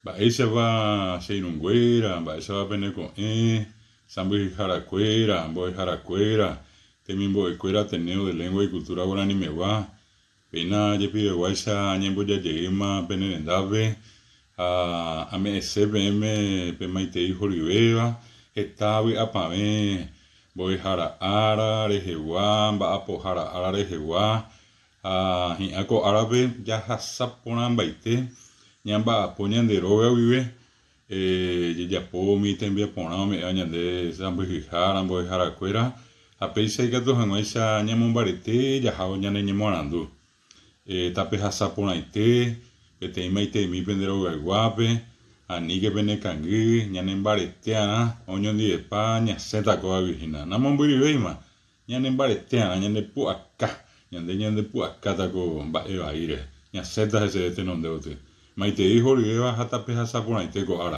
Mba'éichapa che irũnguéra, mba'éichapa pene ko'ẽ, sãmbyhyharakuéra, mbo'eharakuéra, temimbo'ekuéra Ateneo de Lengua y Cultura Guaranimegua, péina jepiveguáicha añembojajeýma pene rendápe ha ame'ẽse peẽme pe maitei horyvéva, heta vy'apavẽ mbo'ehára ára rehegua, mba'apohára ára rehegua, Ha hi'ã ko árape jahasa porãmbaite ñamba'apo ñande róga guive, jajapo umi tembiaporã ome'ẽva ñande sãmbyhyhára, mbo'eharakuéra, ha péicha ikatu hag̃uáicha ñamombarete jahávo ñane ñemoarandu. Tapehasa porãite peteĩ maiteimi pende rogayguápe, aníke penekangy, ñanembarete'arã oñondivepa ñasẽta kóvagui hína. Namombyryvéima, Ñanembarete'arã ñande pu'aka, ñande ñande pu'akáta ko mba'e vaíre, ñasẽta heseve tenonde gotyo. Maitei horyvéva ha tapehasa porãite ko ára.